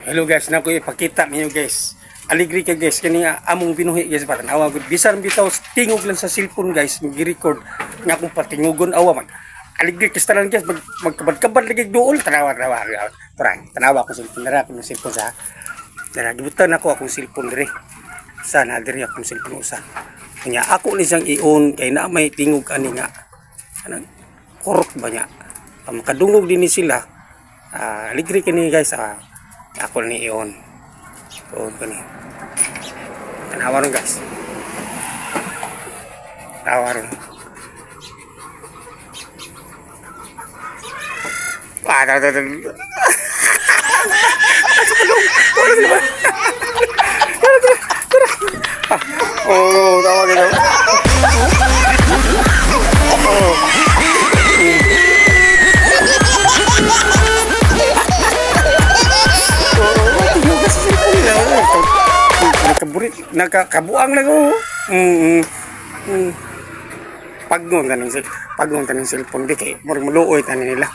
Hello guys, na ko ipakita ninyo, guys. Aligri ka, guys, kani nga among binuhi, guys, ba tanawa gud bisan bitaw tingog lang sa cellphone, guys, gi-record nga akong patingugon awa man. Aligri kay tanan, guys, mag magkabad-kabad lagi duol, tanawa, tanawa. Tara, tanawa akong cellphone dira, akong cellphone sa. Dara gibutan ako akong cellphone dire. Sa na diri akong cellphone usa. Nya ako ni siyang i-on kay na may tingog ani nga anang kurot ba niya. Ah, makadungog din ni sila. Ah, aligri kini, guys, ah. Ako ni i-on. On ko ni. Tanawa ron, guys. Tanawa ron. Ah, tara, tara, tara. Oh, tawa gino. Oh. Nakaburit, nakakabuang lang oh. Pagnon taning cellphone di kay murag maluoy tani nila.